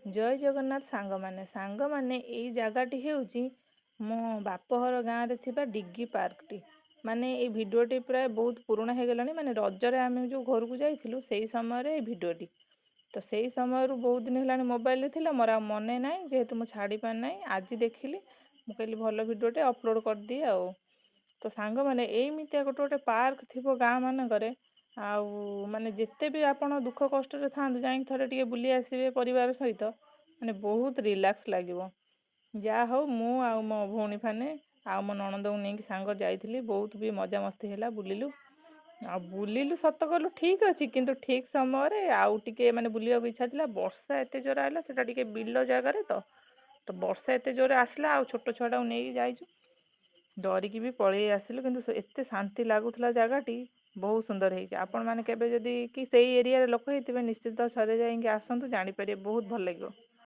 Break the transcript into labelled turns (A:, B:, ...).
A: ଜୟ ଜଗନ୍ନାଥ ସାଙ୍ଗମାନେ। ସାଙ୍ଗମାନେ, ଏଇ ଜାଗାଟି ହେଉଛି ମୋ ବାପଘର ଗାଁରେ ଥିବା ଡିଗି ପାର୍କଟି। ମାନେ ଏଇ ଭିଡ଼ିଓଟି ପ୍ରାୟ ବହୁତ ପୁରୁଣା ହେଇଗଲାଣି। ମାନେ ରଜରେ ଆମେ ଯେଉଁ ଘରକୁ ଯାଇଥିଲୁ, ସେଇ ସମୟରେ ଏଇ ଭିଡ଼ିଓଟି। ତ ସେଇ ସମୟରୁ ବହୁତ ଦିନ ହେଲାଣି ମୋବାଇଲରେ ଥିଲା, ମୋର ଆଉ ମନେ ନାହିଁ। ଯେହେତୁ ମୁଁ ଛାଡ଼ି ପାରିନାହିଁ, ଆଜି ଦେଖିଲି, ମୁଁ କହିଲି ଭଲ ଭିଡ଼ିଓଟେ ଅପଲୋଡ଼ କରିଦିଏ। ଆଉ ତ ସାଙ୍ଗମାନେ, ଏଇମିତିଆ ଗୋଟେ ଗୋଟେ ପାର୍କ ଥିବ ଗାଁ ମାନଙ୍କରେ। ଆଉ ମାନେ ଯେତେ ବି ଆପଣ ଦୁଃଖ କଷ୍ଟରେ ଥାଆନ୍ତୁ, ଯାଇକି ଥରେ ଟିକେ ବୁଲି ଆସିବେ ପରିବାର ସହିତ, ମାନେ ବହୁତ ରିଲାକ୍ସ ଲାଗିବ। ଯାହା ହଉ, ମୁଁ ଆଉ ମୋ ଭଉଣୀ ଫାନେ ଆଉ ମୋ ନଣନ୍ଦଙ୍କୁ ନେଇକି ସାଙ୍ଗ ଯାଇଥିଲି। ବହୁତ ବି ମଜାମସ୍ତି ହେଲା, ବୁଲିଲୁ ଆଉ ବୁଲିଲୁ ସତ କଲୁ, ଠିକ୍ ଅଛି। କିନ୍ତୁ ଠିକ୍ ସମୟରେ ଆଉ ଟିକେ ମାନେ ବୁଲିବାକୁ ଇଚ୍ଛା ଥିଲା। ବର୍ଷା ଏତେ ଜୋରେ ହେଲା, ସେଇଟା ଟିକେ ବିଲ ଜାଗାରେ ତ ବର୍ଷା ଏତେ ଜୋରେ ଆସିଲା ଆଉ ଛୋଟ ଛୁଆଟାକୁ ନେଇକି ଯାଇଛୁ, ଡରିକି ବି ପଳେଇ ଆସିଲୁ। କିନ୍ତୁ ଏତେ ଶାନ୍ତି ଲାଗୁଥିଲା, ଜାଗାଟି ବହୁତ ସୁନ୍ଦର ହେଇଛି। ଆପଣମାନେ କେବେ ଯଦି କି ସେଇ ଏରିଆରେ ଲୋକ ହେଇଥିବେ, ନିଶ୍ଚିତ ଥରେ ଯାଇକି ଆସନ୍ତୁ, ଜାଣିପାରିବେ, ବହୁତ ଭଲ ଲାଗିବ।